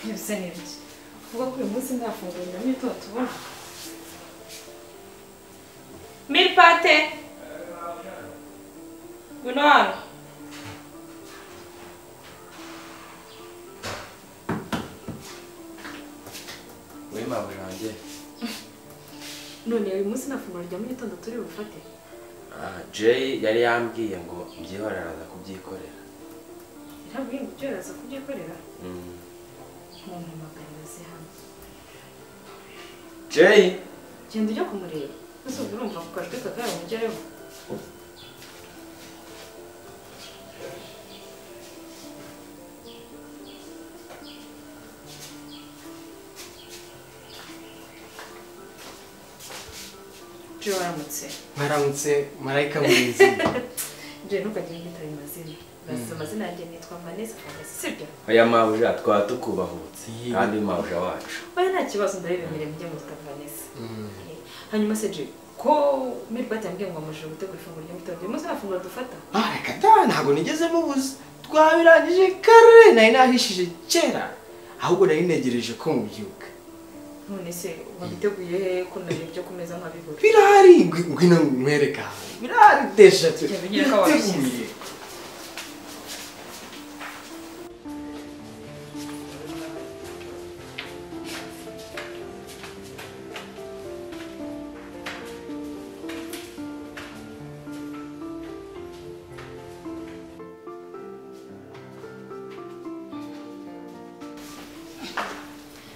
Ibise ni ibiki? Uvuga ko uyu munsi nta funguro rya mu gitondo tubona. Milipate! Ngwino hano. We mabuja wanjye. None uyu munsi nta funguro rya mu gitondo turi bufate? Jay yari yambwiye ngo mbyihorere araza kubyikorera. Yarambwiye ngo ibyo araza kubyikorera? Mumpamagarira hano. Jay! Genda ujya kumureba. Ese ubwo urumva ku kajwi kagara umugereho? Jay waramutse. Mwaramutse marayika murinzi. Jay ntukajye unyita ayo mazina. Urasize amazina yanjye nitwa Vanessa Vanessa, sibyo? Oya mabuja twaba tukubahutse kandi mabuja wacu. Oya nta kibazo ndabibemereye mujye mwita Vanessa. Hanyuma se Jay, ko Milipate yambwiye ngo amajije gutegura ifunguro rya mu gitondo, uyu munsi nta funguro dufata? Reka da, ntabwo nigeze mubuza. Twabirangije kare, nari nahishije kera. Ahubwo nari ntegereje ko mubyuka. None se wabiteguye he ko nari ibyo ku meza nkabibura? Birahari, ngwino nkwereka. Birahari deja biteguye.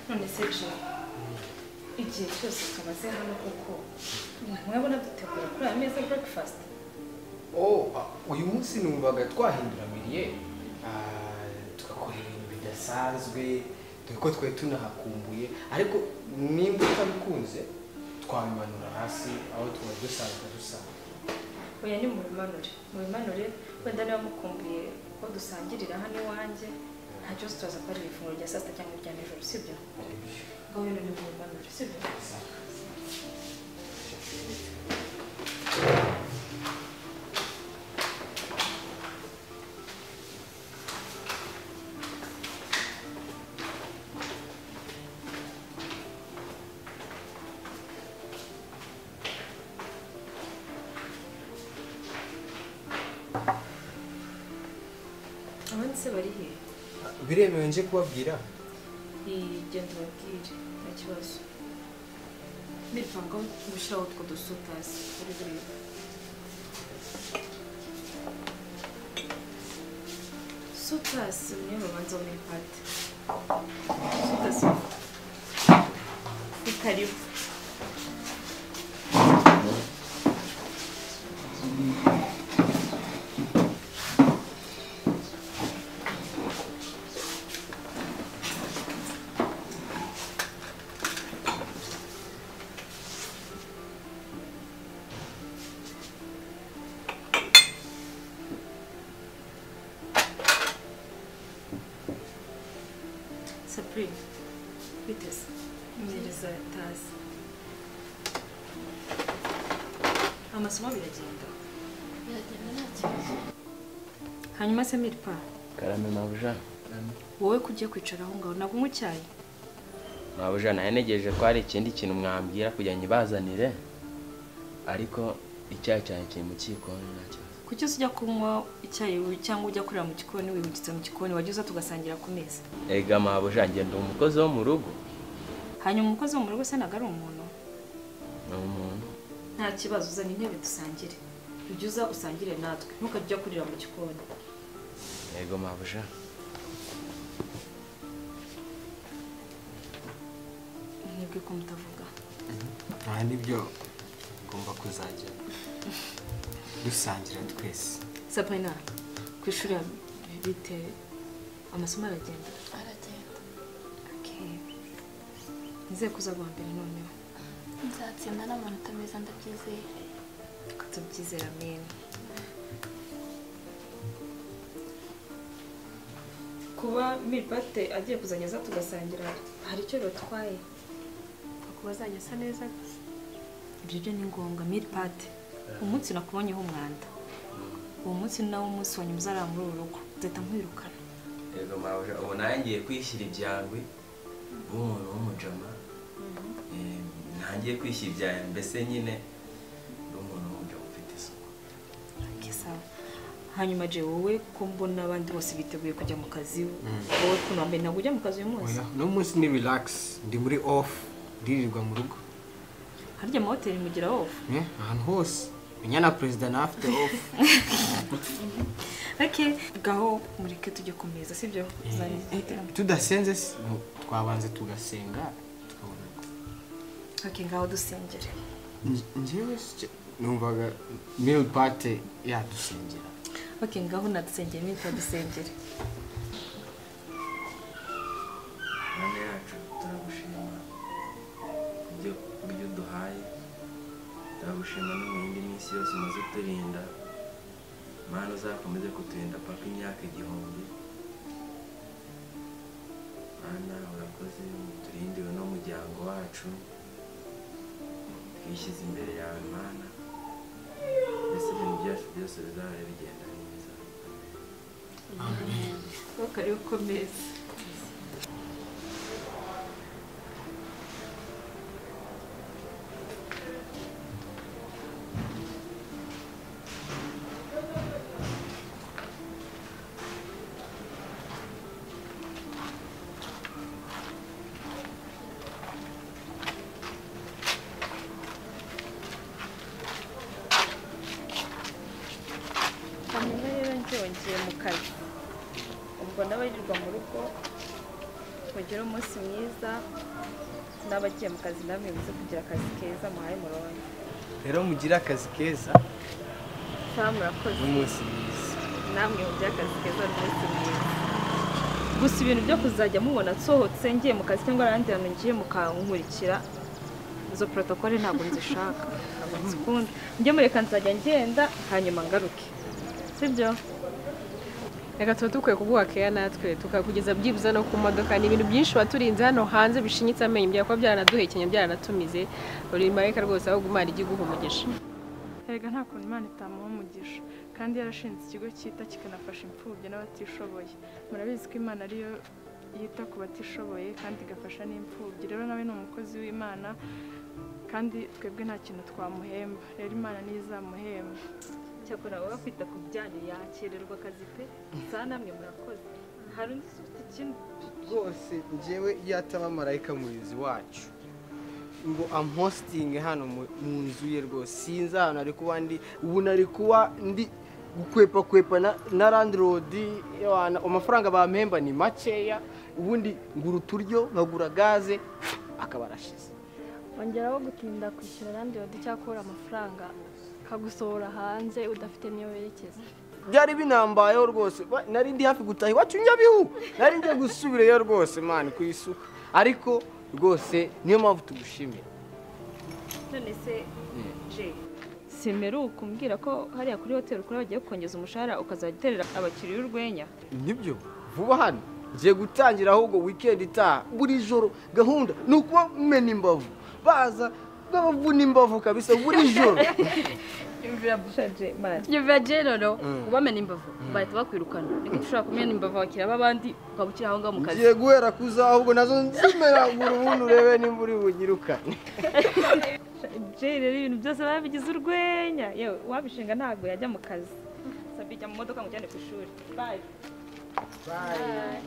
None se Jay, igihe cyose tumaze hano koko mwabona dutegura kuri aya meza breakfast? Oh, uyu munsi numvaga twahindura miliye, tugakora ibintu bidasanzwe, dore ko twari tunahakumbuye, ariko nimba utabikunze twabimanura hasi aho twari dusanzwe dusanga. Oya ni mubimanure, mubimanure wenda niba mukumbuye ko dusangirira hano iwanjye nta kibazo turaza kubarira ifunguro rya saa sita cyangwa irya nijoro, sibyo? Ngaho bino ni mubimanure, sibyo? Abandi se bari he? Biremewe nje kubabwira? Genda ubabwire, nta kibazo. Nipanga gushyiraho utwo dusutasi uri burebe. Sutasi niyo babanza muri pate. Sutasi. Ni karibu. Sabrina, biteze mpereza tazi. Amasomo biragenda. Biragenda nta kibazo. Hanyuma se Milpa. Karame mabuja. Wowe kujya kwicara aho ngaho ntabwo unywa icyayi? Mabuja naye negereje ko hari ikindi kintu mwambwira kugira ngo ibazanire, ariko icyayi cyanjye kiri mu gikoni nta kibazo. Kuki ujya kunywa icyayi cyangwa ujya kurira mu gikoni wihugitse mu gikoni wajya uza tugasangira ku meza? Ega mabuja ngenda umukozi wo mu rugo. Hanyuma umukozi wo mu rugo se ntabwo ari umuntu? Ni umuntu. Nta kibazo uzana intebe dusangire. Ujye uza usangire natwe ntukajye ujya kurira mu gikoni. Yego mabuja. Mwebwe ko mutavuga. Aha nibyo ngomba kuzajya dusangira twese. Sabrina, ku ishuri bite amasomo aragenda? Aragenda. Okay. Nizeye ko uzaba uwa mbere noneho. Nzatsinda n'amanota meza ndabyizeye. Ko tubyizera amen. Kuba Milipate agiye kuzajya aza tugasangira hari icyo bibatwaye? Kuba azajya asa neza gusa. Ibyo byo ni ngombwa Milipate. Umunsi nakubonyeho umwanda. Uwo munsi ni nawo umunsi wa nyuma uzarara muri uru rugo. Nzahita nkwirukana. Yego mabuja, ubu nawe ngiye kwishyira ibyangwi Umuntu w'umujama ntangiye kwishyibya mbese nyine umuntu w'umujama ufite isuku. Sawa. Hanyuma je wowe ko mbona abandi bose biteguye kujya mu kazi, wowe kuno wambaye ntabwo ujya mu kazi uyu munsi? Oya, no munsi ni relax, ndi muri off, ndirirwa mu rugo. Harya mu hoteli mugira off? Ahantu hose. Menya na president na after off. Okay, gaho mureke tujye ku meza, sibyo? Tudasenze twabanze tugasenga tukabona. Okay, ngaho dusengere. Njyewe numvaga meal party yadusengera. Okay, ngaho nadusengere nitwa dusengere. Mana yacu turagushima kubyo duhaye, turagushima no mu yindi minsi yose umaze uturinda. Mana uzakomeze kuturinda paka imyaka 1000. Mana urakoze uturindiwe n'umuryango wacu, twishyize imbere yawe Mana, mbese ibintu byacu byose bizahora bigenda neza. Amen. Karibu komeza. Hanyuma rero ngiye mu kazi, ubwo n'abarirwa mu rugo mugire umunsi mwiza, n'abagiye mu kazi namwe muze kugira akazi keza muhaye murongo. Rero mugire akazi keza. Sawa, murakoze. Umunsi mwiza. Namwe mugire akazi keza n'umunsi mwiza. Gusa ibintu byo kuzajya mubona nsohotse ngiye mu kazi cyangwa ahandi hantu ngiye mukankurikira, izo protocole ntabwo nzishaka, ntabwo nzikunda. Njye mureka nzajya ngenda hanyuma ngaruke, sibyo? Reka tuba dukwiye kuguha keya natwe tukakugeza byibuze no ku modoka. Ni ibintu byinshi waturinze hano hanze bishinyitse amenyo, byakuba byaranaduhekenya byaranatumize. Uri marayika rwose, ahubwo Imana ijye iguha umugisha. Erega nta kuntu Imana itamuha umugisha, kandi yarashinze ikigo cyita kikanafasha imfubyi n'abatishoboye. Murabizi ko Imana ariyo yita ku batishoboye kandi igafasha n'imfubyi. Rero nawe ni umukozi w'Imana kandi twebwe nta kintu twamuhemba, rero Imana niyo izamuhemba. Cyakora wowe kwita ku byanyu yakererwa akazi pe. Sa namwe murakoze. Hari undi ufite ikintu rwose? Njyewe iyo ataba marayika murinzi wacu ngo amhostinge hano mu nzu ye rwose, sinzi ahantu ari kuba ndi ubu, nari kuba ndi gukwepa kwepa na landlord. Amafaranga bampemba ni makeya, ubundi ngura uturyo nkagura gaze akaba arashize. Ongeraho gutinda kwishyura landlord cyangwa kubura amafaranga kagusohora hanze udafite niyo werekeza. Byari binambayeho rwose, nari ndi hafi gutaha iwacu Nyabihu, nari ngiye gusubirayo rwose man ku isuka, ariko rwose niyo mpamvu tugushimira. None se je simeruka umbwira ko hariya kuri hoteli ukora bagiye kongeza umushahara ukazajya uterera abakiriya urwenya? Nibyo, vuba hano ngiye gutangira ahubwo weekend itaha buri joro gahunda ni ukuba mena imbavu, baza babavuna imbavu kabisa buri joro. Yumvira Jeroro ubamena imbavu bahita bakwirukana. Niko ushobora kumena imbavu abakiriya b'abandi ukaba ukiri aho ngaho mu kazi. Ngiye guhera kuza ahubwo nazo nzimeragura ubundi urebe nimba uri bunyirukane. Jay rero ibintu byose babigize urwenya, yewe wabishinga ntabwo yajya mu kazi. Sabi jya mu modoka ngujyane ku ishuri. Bye. Bye.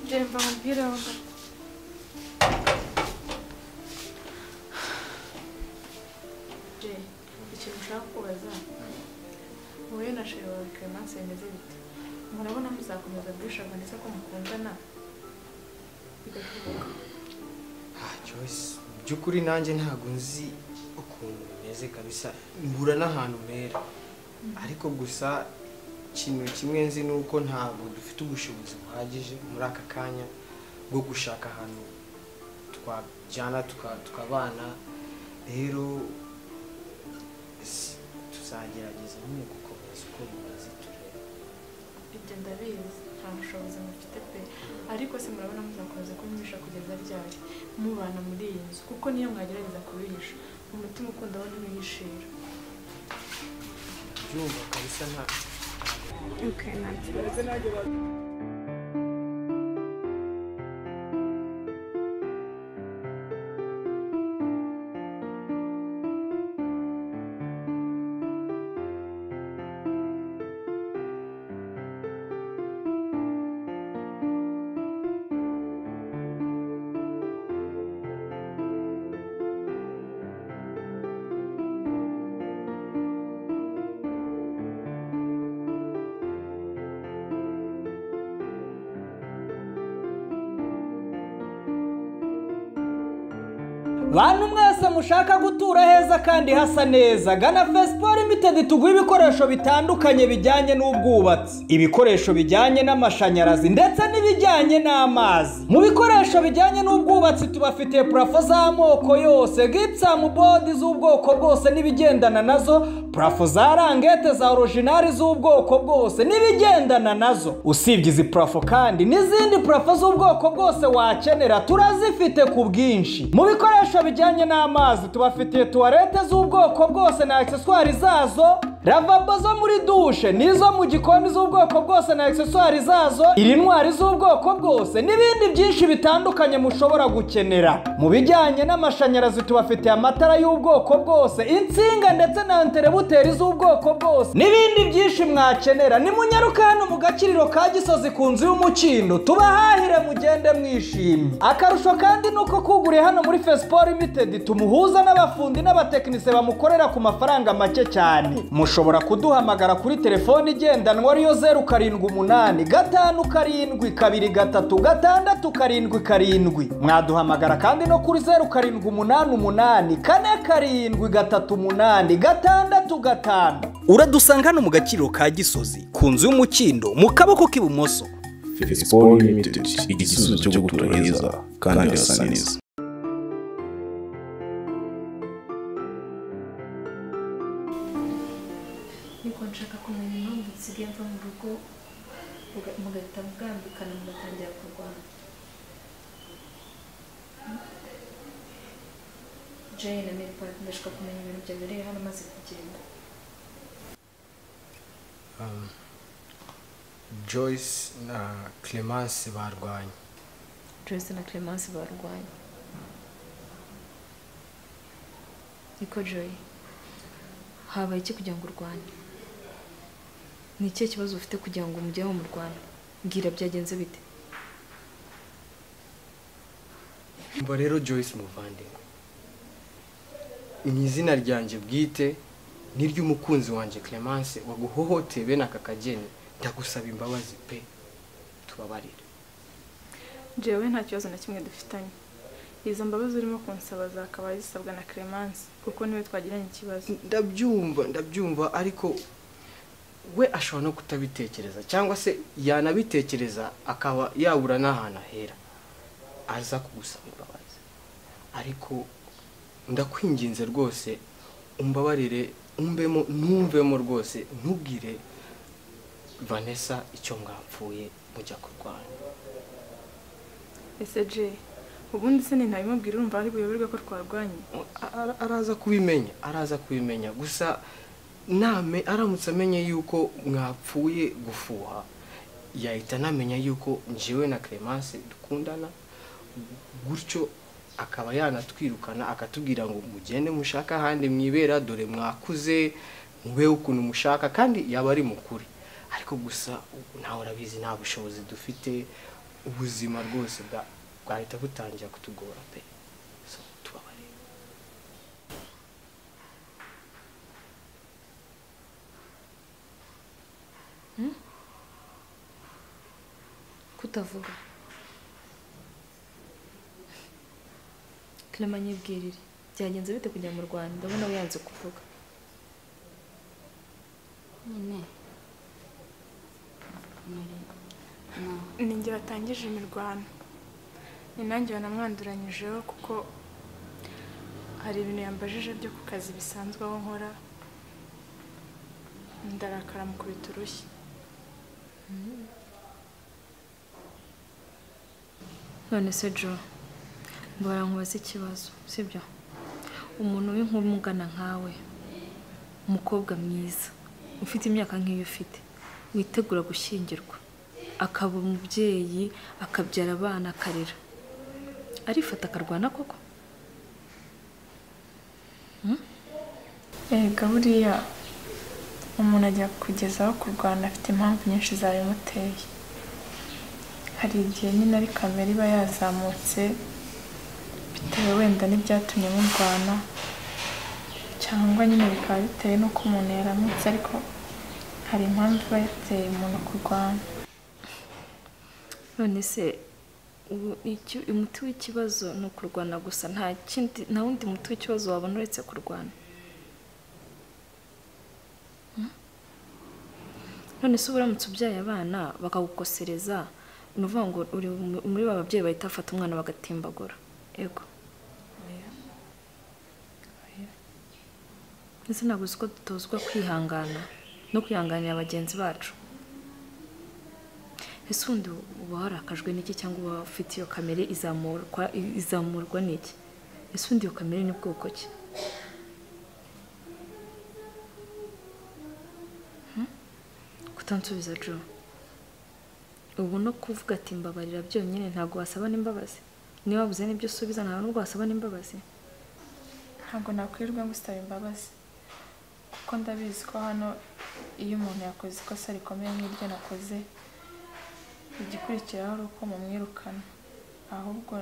Jemba mubwire aho gato. Jay, ikintu ushaka kubaza, wowe na Sheri wawe Clemence bimeze bite? Murabona muzakomeza guhisha Vanessa ko mukundana bigashoboka? Joyce, by'ukuri nanjye ntabwo nzi ukuntu bimeze kabisa, mbura n'ahantu mera, ariko gusa ikintu kimwe nzi ni uko ntabwo dufite ubushobozi buhagije muri aka kanya bwo gushaka ahantu twajyana tukabana. Rero Tuzagerageza nyine gukomeza uko bimeze turebe. Ibyo ndabizi, nta bushobozi mufite pe, ariko se murabona muzakomeza kubihisha kugeza ryari mubana muri iyi nzu? Kuko niyo mwagerageza kubihisha, umutima ukunda wo ntiwihishira. Byumva kabisa nta Okay, nta kibazo. Bantu mwese mushaka gutura heza kandi hasa neza, gana Fesiporo Limited tuguha ibikoresho bitandukanye bijyanye n'ubwubatsi, ibikoresho bijyanye n'amashanyarazi ndetse n'ibijyanye n'amazi. Mu bikoresho bijyanye n'ubwubatsi tubafitiye purafo z'amoko yose, gypsum board z'ubwoko bwose n'ibigendana nazo, purafo za rangete za original z'ubwoko bwose n'ibigendana nazo. Usibye izi purafo kandi n'izindi purafo z'ubwoko bwose wakenera turazifite ku bwinshi. Mu bikoresho bijyanye n'amazi tubafitiye tuwarete z'ubwoko bwose na accessoires zazo, lavabo zo muri dushe n'izo mu gikoni z'ubwoko bwose na accessoires zazo, irintwari z'ubwoko bwose n'ibindi byinshi bitandukanye mushobora gukenera. Mu bijyanye n'amashanyarazi tubafitiye amatara y'ubwoko bwose, insinga ndetse na anterebuteri z'ubwoko bwose n'ibindi byinshi mwakenera. Nimunyaruka hano mu gakiriro ka Gisozi ku nzu y'umukindo tubahahire mugende mwishimye. Akarusho kandi nuko kuguriye hano muri Fesiporo Limited tumuhuza n'abafundi n'abatekinisiye bamukorera ku mafaranga make cyane. Mushobora kuduhamagara kuri telefoni igendanwa ariyo 078 57 23 677. Mwaduhamagara kandi no kuri 0788 47 38 65. Uradusanga hano mu gakiriro ka Gisozi ku nzu y'umukindo mu kaboko k'ibumoso. Fesiporo Limited, igisubizo cyo gutura heza kandi hasa neza. Niko nshaka kumenya impamvu nsigaye mva mu rugo mugahita mugambikana mugatangira kurwana. Jane na Mary Pat, ndashaka kumenya ibintu byabereye hano maze kugenda. Joyce na Clemence barwanye. Joyce na Clemence barwanye. Niko Joy, habaye iki kugira ngo urwane? Ni ikihe kibazo ufite kugira ngo mujyeho mu Rwanda? Mbwira byagenze bite? Mba rero Joyce muvandimwe, mu izina ryanjye bwite n'iry'umukunzi wanjye Clemence waguhohoteye bene aka kageni, ndagusaba imbabazi pe, tubabarire. Jewe nta kibazo na kimwe dufitanye. Izo mbabazi urimo kunsaba zakabaye zisabwa na Clemence kuko niwe twagiranye ikibazo. Ndabyumva ariko we ashobora no kutabitekereza cyangwa se yanabitekereza akaba yabura n'ahantu ahera aza kugusaba imbabazi. Ariko ndakwinginze rwose umbabarire, umbemo numvemo rwose, ntubwire Vanessa icyo mwapfuye mujya kurwana. Ese Jay, ubundi se ntabimubwira urumva ari buyoberwe ko twarwanye? Araza kubimenya gusa name aramutse amenye yuko mwapfuye gufuha yahita anamenya yuko njyewe na Clemence dukundana, gutyo akaba yanatwirukana akatubwira ngo mugende mushaka ahandi mwibera, dore mwakuze mube ukuntu mushaka, kandi yaba ari mukuri. Ariko gusa nawe urabizi nta bushobozi dufite, ubuzima rwose bwahita butangira kutugora pe. So tubabarire. Kutavuga Clement, nyibwirire byagenze bite kujya mu Rwanda? Ndabona wiyanze kuvuga. Nyine ninjye watangije imirwano, ni nanjye wanamwanduranyijeho kuko hari ibintu yambajije byo ku kazi bisanzwe aho nkora, Ndarakara mukubita urushyi. None se Jo, mbora nkubaze ikibazo, sibyo? Umuntu w'inkumi ungana nkawe, umukobwa mwiza, ufite imyaka nk'iyo ufite, witegura gushyingirwa, akaba umubyeyi, akabyara abana, akarera, arifata akarwana koko? Erega buriya umuntu ajya kugezaho kurwana afite impamvu nyinshi zabimuteye. Hari igihe nyine ari kamere iba yazamutse bitewe wenda n'ibyatumye murwana, cyangwa nyine bikaba bitewe n'uko umuntu yaramutse, ariko hari impamvu iba yateye umuntu kurwana. None se umuti w'ikibazo ni ukurwana gusa, nta kindi, nta wundi muti w'ikibazo wabona uretse kurwana? None se uramutse ubyaye abana bakagukosereza, ni ukuvuga ngo uri muri ba babyeyi bahita bafata umwana bagatimbagura? Ego. Ese ntabwo uzi ko dutozwa kwihangana no kwihanganira bagenzi bacu? Ese ubundi uba warakajwe n'iki, cyangwa uba ufite iyo kamere izamurwa n'iki? Ese ubundi iyo kamere ni bwoko ki? Kutansubiza Jo, ubu no kuvuga ati mbabarira byonyine ntabwo wasaba n'imbabazi? Niba wabuze n'ibyo usubiza ntabwo nubwo wasaba n'imbabazi? Ntabwo nakwirirwa ngusaba imbabazi, kuko ndabizi ko hano iyo umuntu yakoze ikosa rikomeye nk'iryo nakoze, igikurikiraho ari uko mumwirukana. Ahubwo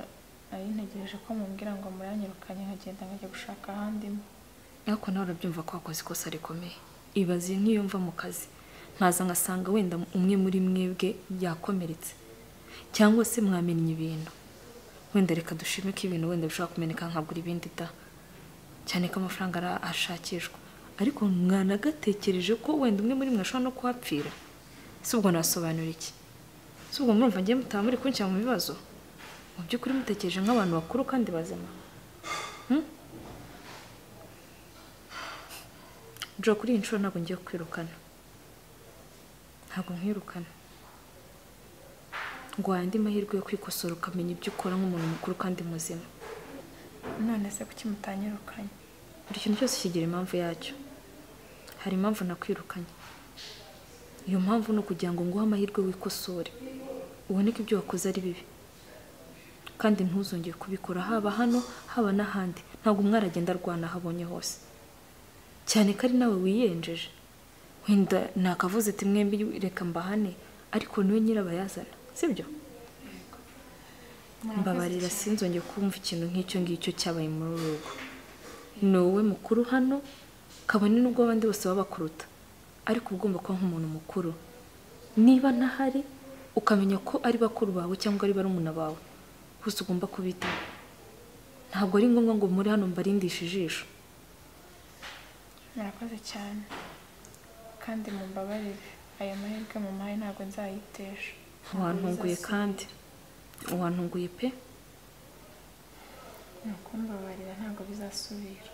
nari ntegereje ko mumbwira ngo muranyirukanye nkagenda nkajya gushaka ahandi. Ariko nawe urabyumva ko wakoze ikosa rikomeye. Ibaze nk'iyo mva mu kazi nkaza ngasanga wenda umwe muri mwebwe yakomeretse, cyangwa se mwamennye ibintu, wenda reka dushime ko ibintu wenda bishobora kumeneka nkagura ibindi da, cyane ko amafaranga arashakishwa, ariko mwanagatekereje ko wenda umwe muri mwe ashobora no kuhapfira. Si ubwo nasobanura iki? Si ubwo murumva ngiye mutaba muri kunshyira mu bibazo? Mu by'ukuri mutekereje nk'abantu bakuru kandi bazima. Jo, kuri iyi nshuro ntabwo ngiye kwirukana, ntabwo nkwirukana. Ngo andi mahirwe yo kwikosora ukamenya ibyo ukora nk'umuntu mukuru kandi muzima. None se kuki mutanyirukanye? Buri kintu cyose kigira impamvu yacyo. Hari impamvu nakwirukanye. Iyo mpamvu ni ukugira ngo nguhe amahirwe wikosore, ubone ko ibyo wakoze ari bibi, kandi ntuzongere kubikora, haba hano haba n'ahandi. Ntabwo umwari agenda arwana aho abonye hose, cyane ko ari nawe wiyenjeje. Wenda nakavuze ati mwembi reka mbahane, ariko niwe nyirabayazana, sibyo? Mbabarira, sinzongeye kumva ikintu nk'icyo ngicyo cyabaye muri uru rugo. Ni wowe mukuru hano, kabone n'ubwo abandi bose baba bakuruta, ariko ugomba kuba nk'umuntu mukuru. Niba ntahari ukamenya ko ari bakuru bawe cyangwa ari barumuna bawe, bose ugomba kubitaho. Ntabwo ari ngombwa ngo muri hano mbarindishe ijisho. Murakoze cyane, kandi mumbabarire, aya mahirwe mumpaye ntabwo nzayitesha. Wantunguye kandi wantunguye pe. Ni ukumbabarira ntabwo bizasubira.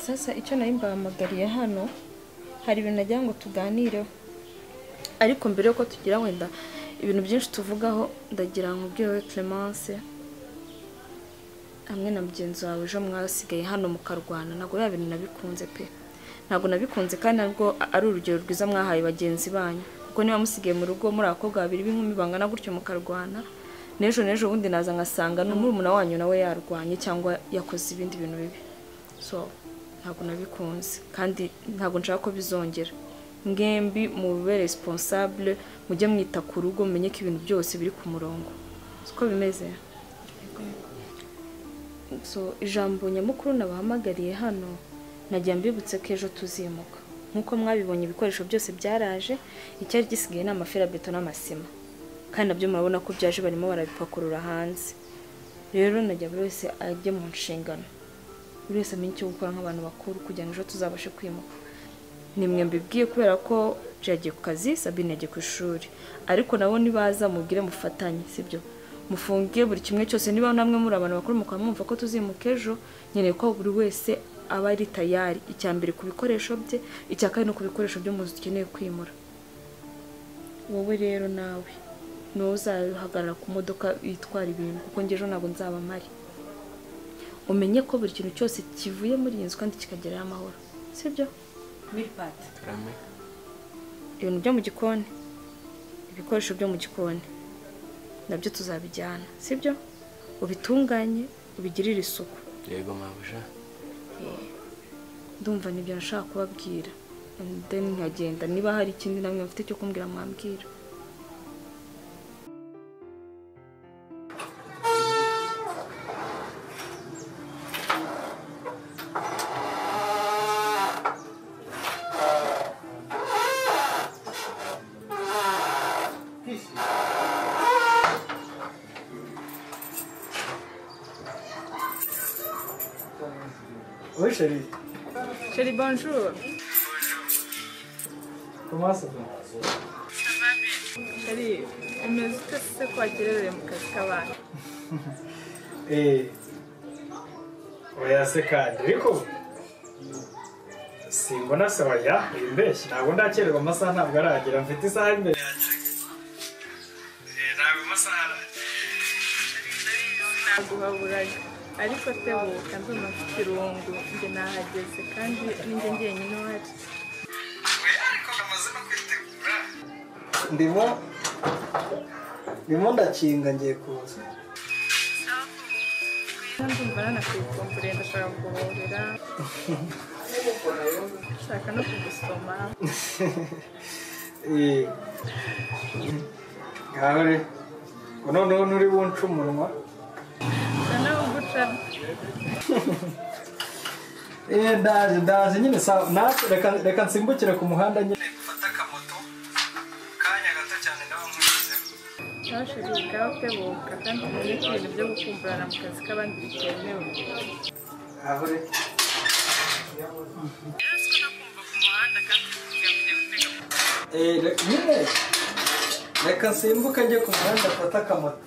Sasa icyo nari mbahamagariye hano, hari ibintu nagira ngo tuganireho, ariko mbere yuko tugira wenda ibintu byinshi tuvugaho, ndagira ngo ubwiwe Clemence hamwe na mugenzi wawe ejo mwasigaye hano mukarwana. Ntabwo biba bintu nabikunze pe, ntabwo nabikunze, kandi ntabwo ari urugero rwiza mwahaye bagenzi banyu, kuko niba musigaye mu rugo muri abakobwa babiri b'inkumi bangana gutyo mukarwana, n'ejo n'ejo bundi naza ngasanga n'umurumuna wanyu nawe yarwanye cyangwa yakoze ibindi bintu bibi. So ntabwo nabikunze kandi ntabwo nshaka ko bizongera. Mwembi mube responsable, mujye mwita ku rugo, mumenye ko ibintu byose biri ku murongo, siko bimeze? So ijambo nyamukuru nabahamagariye hano, nagira mbibutse ko ejo tuzimuka. Nkuko mwabibonye ibikoresho byose byaraje, icyari gisigaye ni amaferabeto n'amasima, kandi nabyo murabona ko byaje, barimo barabipakurura hanze. Rero najya buri wese ajye mu nshingano. Buri wese amenye icyo gukora nk'abantu bakuru kugira ngo ejo tuzabashe kwimuka. Nimwe mbibwiye kubera ko yagiye ku kazi, Sabine yagiye ku ishuri. Ariko nabo nibaza mubwire mufatanye, sibyo? Mufunge buri kimwe cyose niba namwe muri abantu bakuru mukaba mwumva ko tuzimuka ejo, nkeneye ko buri wese aba ari tayari. Icya mbere ku bikoresho bye, icya kabiri no ku bikoresho byo mu nzu dukeneye kwimura. Wowe rero nawe niwowe uzahagarara ku modoka itwara ibintu kuko njye ejo ntabwo nzaba mpari. Umenye ko buri kintu cyose kivuye muri iyi nzu kandi kikagerayo amahoro, sibyo? Milpat. Ibintu byo mu gikoni, ibikoresho byo mu gikoni nabyo tuzabijyana, sibyo? Ubitunganye, ubigirire isuku. Yego mabuja. Ndumva nibyo nashaka kubabwira. And then nkagenda niba hari ikindi namwe mufite cyo kumbwira mwambwira. Oui, chérie. Chérie, bonjour. Comment ça va? Ça va bien. Chérie, umeze ute se ko wakererewe mu kazi k'abantu? Oya se kandi ariko simbona se oya wimbeshye ntabwo ndakererwa amasaha ntabwo aragera mfite isaha imbere yanjye. Ntabwo amasaha aragera. Naguhaburaga. Ariko tebuka ndumva mfite irungu njye nahageze kandi ninjye njyenyine uhari. Ariko namaze no kwitegura. Ndimo ndakinga ngiye kuza. Ndumva nanakwikumburiye ndashaka kuguhobera. Nshaka no kugusoma. Ngaho re noneho nturi bunce umunwa. Ndaje nyine reka nsimbukire ku muhanda nyine mfate akamoto kanya gato cyane ndaba nkugezeho. Nshaka tebuka kandi umenye ko ibintu byo gukumburana mu kazi k'abandi bitemewe. Aho re nyine reka nsimbuke njye ku muhanda mfate akamoto.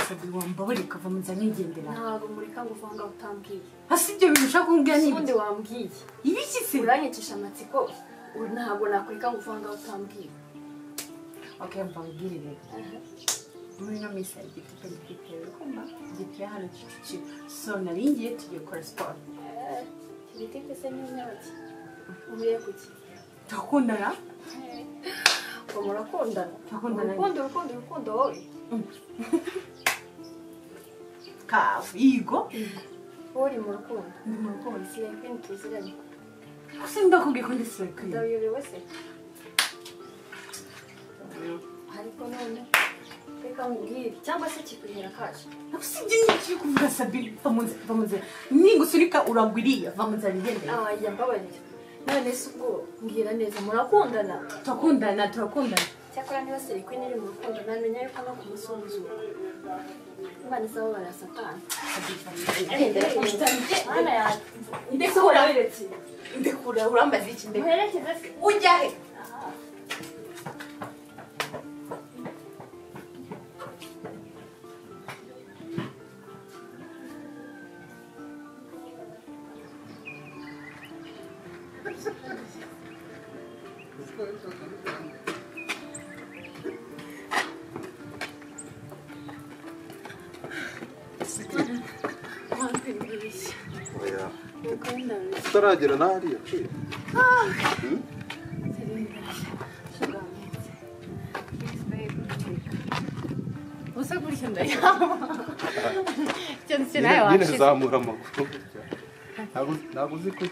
Sabi wambabari ukava mu nzira nkigendera. Ntabwo mureka ngo uvanga utambwiye. Hasi ibyo bintu ushaka kumbwira ni ubundi wambwiye. Ibiki se? Uranyicisha amatsiko. Ntabwo nakureka ngo uvanga utambwiye. Okay, mbabwire rero. Muri ino minsi hari igiti giteye kumba giteye hano Kicukiro. So nari ngiye tugiye gukora siporo. Igiti se ni nyabaki? Uhuye kuki? Turakundana? Ngo murakundana? Turakundana. Urukundo urukundo urukundo wowe. Kafu, igo. Uri mu rukundo. Ndi mu rukundo. Slay Queen tuziranye. Gusa ndakubwiye ko ndi Slay Queen. Ndabiyobewe se? Ariko none reka nkubwire cyangwa se kikuhera kaje. Gusa ibyo ni iki kuvuga Sabine va mu nzira va mu nzira. Ningusunika uragwiriya va mu nzira nigendere. Ah, yambabarira. None se ubwo mbwira neza murakundana? Turakundana, turakundana. Cyakora niba Slay Queen iri mu rukundo namenya yuko no kumusunzura. Imana isaba barasatana. Ndekura ndekura urambaza iki ndekura. Muherekeze se. Ujya he? Utaragera na hariya. Usa gutya ndayaba. Cyane nawe washize. Nyine zamura amaguru. Ntabwo uzi ko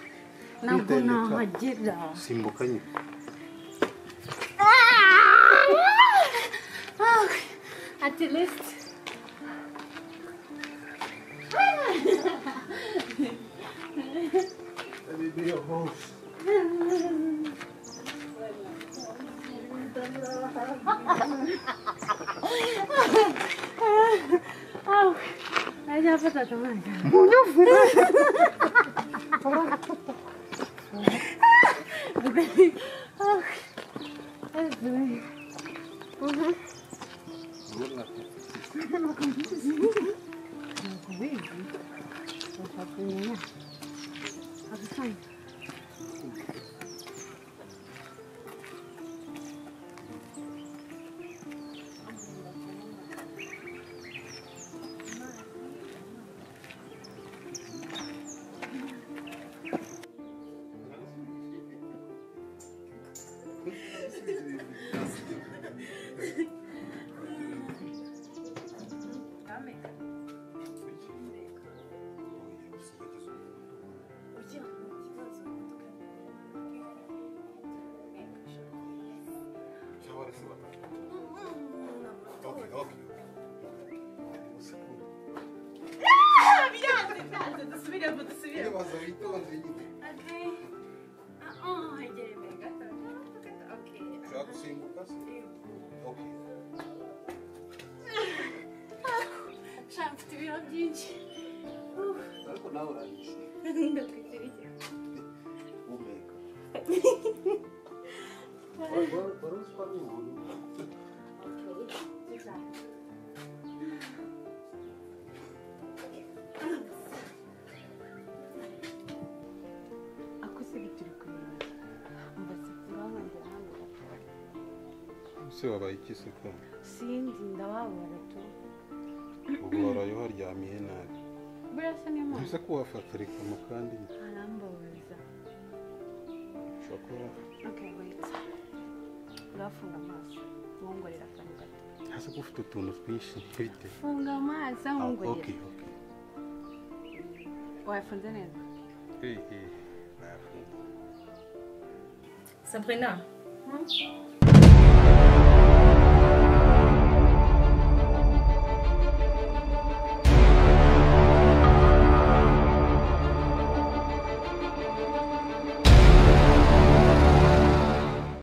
ntabwo nahagera. Simbuka nyine. At least. Let me be your host. Se wabaye iki se ko? Sinzi ndababara tu. Ubwo waraye waryamiye nabi. Burasa ni mama. Ese ko wafata rikamo kandi arambabaza. Shokora. Okay, wait. Urafunga amaso. Wongorera akantu gato. Hasa ko ufite utuntu twinshi bite? Funga amaso wongorera. Okay, okay. Wafunze neza? Nafunze. Sabrina.